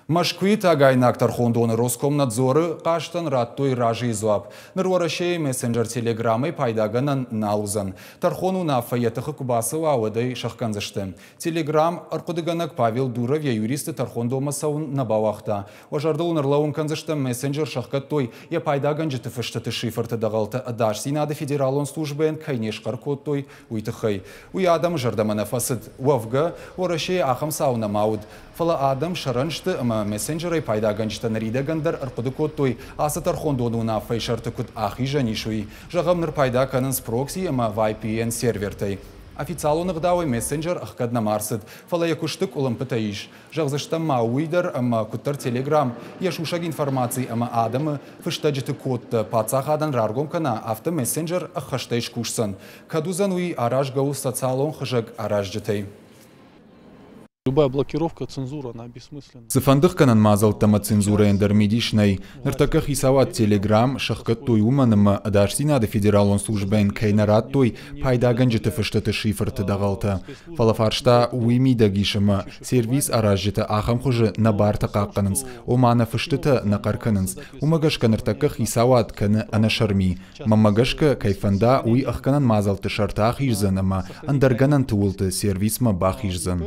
Мӕскуыйы тагайнаг тӕрхондоны Роскомнадзоры хъастӕн радтой разыйы дзуапп. Ныр Уӕрӕсейы мессенджер Телеграмӕй пайдагӕнӕн нал уыдзӕн. Тӕрхон уынаффӕ йӕ тыхы куы бацӕуа, уӕд ӕй сӕхгӕндзысты. Телеграм ӕрхъуыдыгӕнӕг Павел Дуров йӕ юристы тӕрхондонмӕ цӕуын нӕ бауагъта. Уӕ зӕрдыл ын ӕрлӕууын кӕндзыстӕм, мессенджер сӕхгӕдтой, йӕ пайдагӕнджыты фыстыты шифрты дӕгъӕлтӕ ӕдасдзинады федералон службӕйӕн кӕй не схъӕр кодтой, уый тыххӕй. Уый адӕмы зӕрдӕмӕ нӕ фӕцыд. Уӕвгӕ, Уӕрӕсейы ахӕм цау нӕма уыд. Фӕлӕ адӕм сӕрӕн сты ӕмӕ мессенджерӕй пайдагӕнджытӕ ныридӕгӕн дӕр ӕрхъуыды кодтой, ацы тӕрхондоны уынаффӕйы сӕрты куыд ахизӕн ис, уый. Зӕгъӕм, ныр пайда кӕнынц прокси ӕмӕ VPN сервертӕй. Официалон ӕгъдауӕй мессенджер ӕхгӕд нӕма ӕрцыд, фӕлӕ йӕ куысты къуылымпытӕ ис. Зӕгъдзыстӕм ма уый дӕр, ӕмӕ куыддӕр Телеграм йӕ сусӕг информаци ӕмӕ адӕмы фыстӕджыты кодтӕ паддзахадӕн раргом кӕна, афтӕ мессенджер ӕххӕстӕй скусдзӕн. Кӕд уыдзӕн, уый аразгӕ у социалон хызӕг аразджытӕй. Любая блокировка, цензура, она бессмысленна. Цыфӕнды хгӕнӕн мадзӕлттӕ ӕмӕ цензурӕйӕн дӕр мидис нӕй. Ныртӕккӕ хицауад Телеграм сӕхгӕдтой уымӕн, ӕмӕ ӕдасдзинады федералон службӕйӕн кӕй нӕ радтой пайдагӕнджыты фыстыты шифрты дӕгъӕлтӕ. Фӕлӕ фарста уый мидӕг ис, ӕмӕ сервис аразджытӕ ахӕм хуызы нӕ бартӕ хъахъхъӕнынц, ома нӕ фыстытӕ нӕ хъӕр кӕнынц. Уымӕ гӕсгӕ ныртӕккӕ хицауад кӕны ӕнӕсӕрми. Мӕнмӕ гӕсгӕ, кӕй фӕнда, уый ӕхгӕнӕн мадзӕлтты сӕрты ахиздзӕн ӕмӕ ӕндӕр гӕнӕнты уылты сервисмӕ бахиздзӕн.